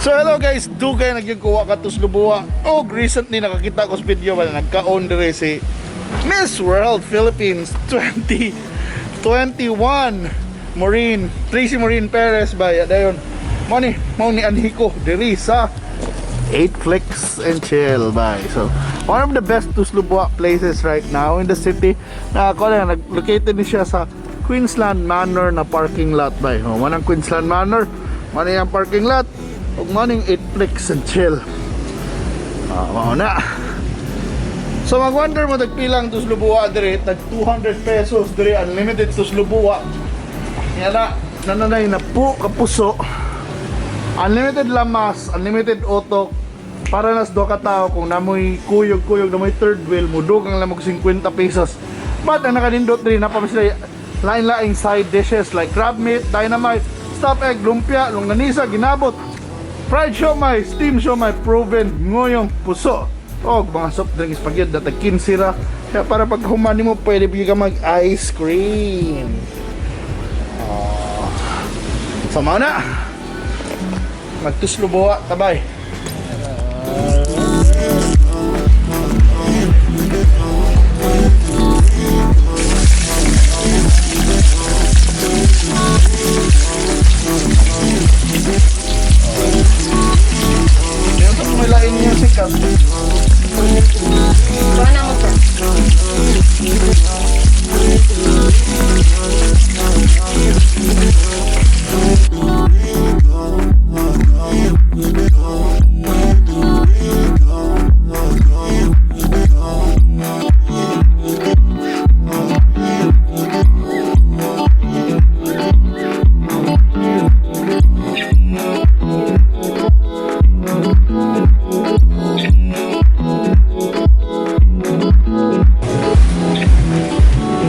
So hello guys, dugay na gyud ko wa ka Tuslob Buwa. Og recently nakakita ko sa video ba nagkaon dire si Miss World Philippines 2021, Maureen, Tracy Maureen Perez ba ya dayon. Mo ni, mao ni anhi ko diri sa 8 Flicks and Chill bye. So, one of the best tuslob buwa places right now in the city. Na ako na nag-located ni siya sa Queensland Manor na parking lot bay. Oh, manang Queensland Manor, mao ni ang parking lot. Ug mao ning 8 Flicks and Chill. Ah, mao na. So mag-wonder mo tagpilang tuslob buwa dire, tag 200 pesos dire, unlimited tuslob buwa. Yan na, nananay na po kapuso. Unlimited lamas, unlimited utok. Para nas do ka tao kung namoy kuyog-kuyog, namoy third wheel, mudugang lang og 50 pesos. But ang nakanindot diri na pa sila lain-laing side dishes like crab meat, dynamite, stuffed egg, lumpia, longganisa, ginabot, fried siomai, steam siomai, proven, ngoyong puso. Og mga soft drinks pag yun, datag 15 ra. Kaya para pag humani mo, pwede ka mag ice cream. Ah. So, mao na. Magtuslob buwa, tabay. Meron sa may lain music ah. Kuha na mo, sir.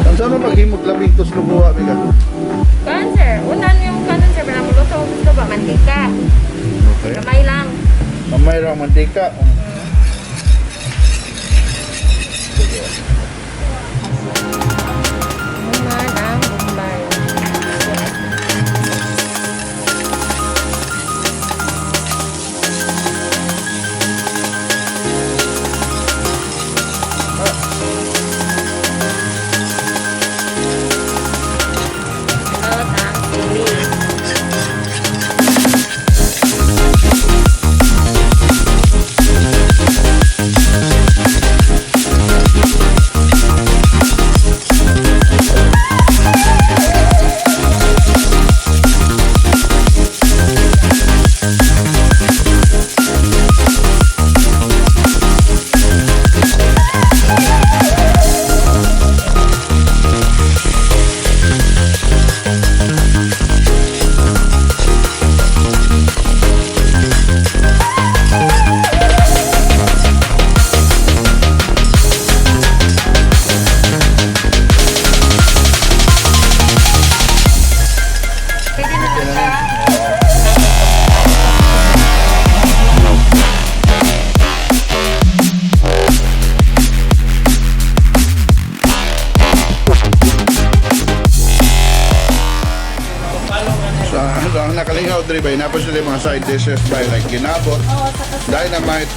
Ang saan mo paghimog labing tuslob buwa, Mika? Kuan, sir. Unan yung kanon, sir. Para muluto gusto ba? Mantika. Okay. Kamay lang. Mamay ra mantika. Human ang Bombay. Sunod ang sili. Pwede na siya. So, ang nakalingaw diri ba, napos sila yung mga side dishes by like ginabot, dynamite,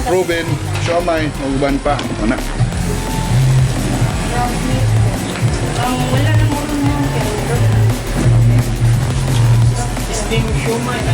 proven, siomai, ug uban pa. Ano? Wala na mo rin yung Steam siomai.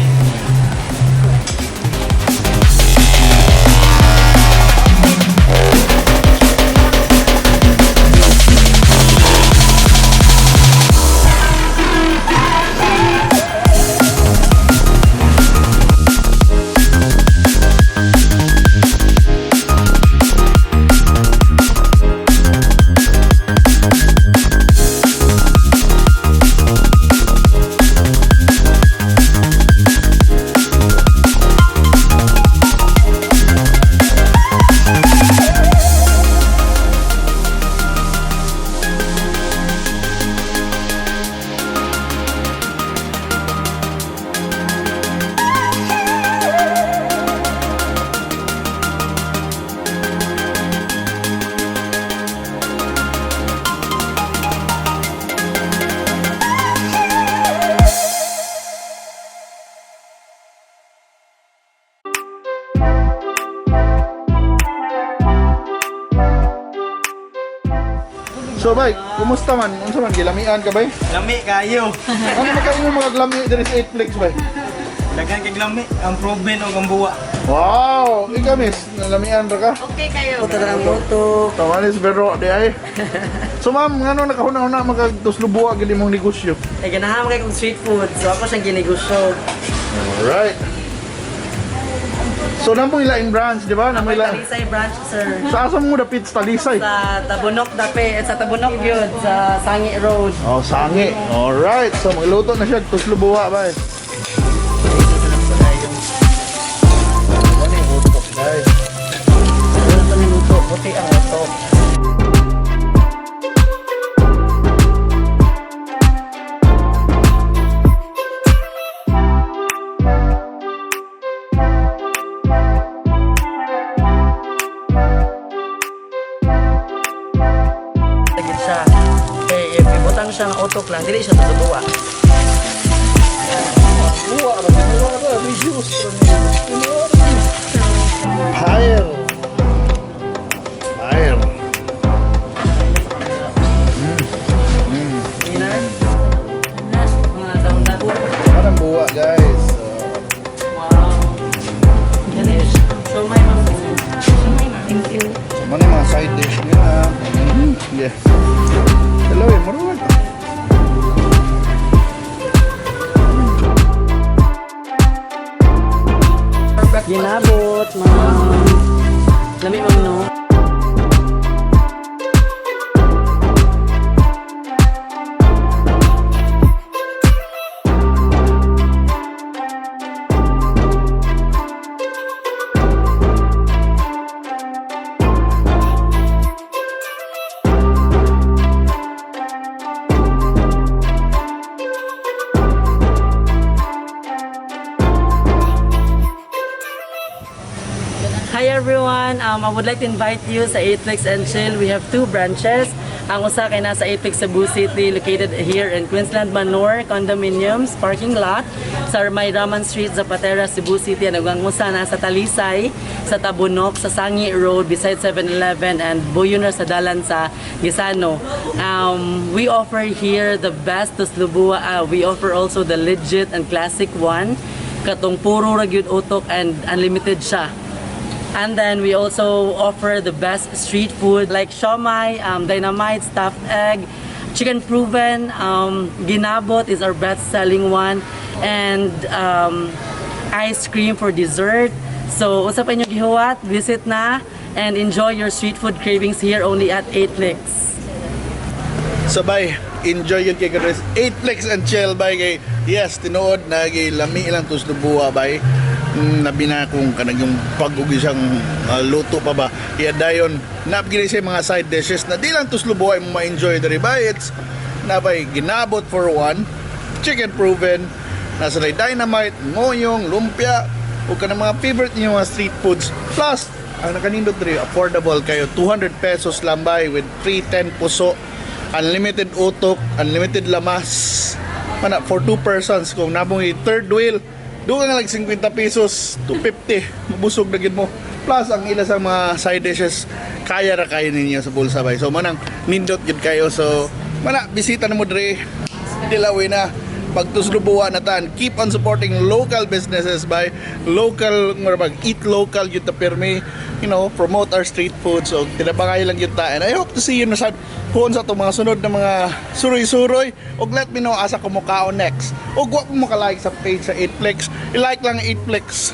So bay, kumusta man? Unsa man gilamian ka bay? Lami kayo. Ano makaingon mga lami diri sa 8 Flex bay? Daghan kag lami ang proven og ang buwa. Wow, ikaw miss, nalamian ra ka? Okay kayo. Moto. Tawanis pero di ay. So ma'am, ngano nakahuna-huna magtuslubuwa gid imong negosyo? Ay, ganahan kay kong street food. So ako siyang ginegosyo. Alright. So namoy laing branch, di ba? Namoy laing. Talisay branch, sir. Sa asa mo dapit sa Talisay? Sa Tabunok dape, sa Tabunok yun, sa Sangi Road. Oh, sangi. Alright. So magluto na siya tuslubuwa bay. Ano yung utok, guys? Wala pa niluto, puti ang utok. Lagit siya. Kay if ibutang siya ng utok lang, dili siya tutubuwa. Buwa ra, buwa ra, reduce ra. Fire. Fire. Winner? Mga dahon-dahon. Parang buwa, guys. So, Wow. Finish. So may mga Thank you. So, ano yung mga side dish nila? Yeah. Hello, eh. Marunong. Ginabot, ma'am. Lami, ma'am, no? Hi everyone! I would like to invite you sa 8 Flicks and Chill. We have two branches. Ang usa kay nasa 8 Flicks Cebu City, located here in Queensland Manor Condominiums parking lot sa May Raman Street, Zapatera, Cebu City. And ang usa nasa Talisay, sa Tabunok, sa Sangi Road, beside 7-Eleven and Boyunar sa Dalan sa Gisano. We offer here the best Tuslubua. We offer also the legit and classic one. Katong puro ra gyud utok and unlimited siya. And then we also offer the best street food like siomai, dynamite, stuffed egg, chicken proven, ginabot is our best selling one, and ice cream for dessert. So, usa pa inyo gihuwat, visit na and enjoy your street food cravings here only at 8 Licks. Sabay, enjoy yun kay Kadres. 8 Flex and chill bay kay yes, tinuod na kay lami ilang tuslubuwa bay. Labi na kung kanang yung pag-ug isang luto pa ba. Iya dayon, napgili siya mga side dishes na di lang tuslubuwa mo ma-enjoy diri bay. It's nabay ginabot for one, chicken proven, nasa lay dynamite, ngoyong, lumpia, o kanang mga favorite niyo mga street foods. Plus, ang nakanindot diri affordable kayo 200 pesos lang bay with 310 puso, unlimited utok, unlimited lamas. Mana for two persons kung nabong i-third wheel, doon ka nga lang 50 pesos, 250, mabusog na gid mo. Plus ang ila sa mga side dishes, kaya ra kayo ninyo sa bulsa bay. So manang nindot gid kayo. So mana bisita na mo dre. Dilawi na pagtuslubuan na tan. Keep on supporting local businesses by local mura bag eat local yun ta pirmi, promote our street food. So tinabangay lang yun ta, and I hope to see you na sa puon sa atong mga sunod na mga suroy-suroy. Og let me know asa ko mukaon next. Og wa mo maka-like sa page sa 8flex, i-like lang ang 8flex.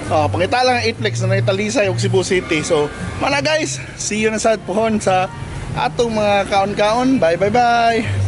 Oh, pangita lang ang 8flex na Talisay ug Cebu City. So, mana guys, see you na sad pohon sa atong mga kaon-kaon. Bye bye bye.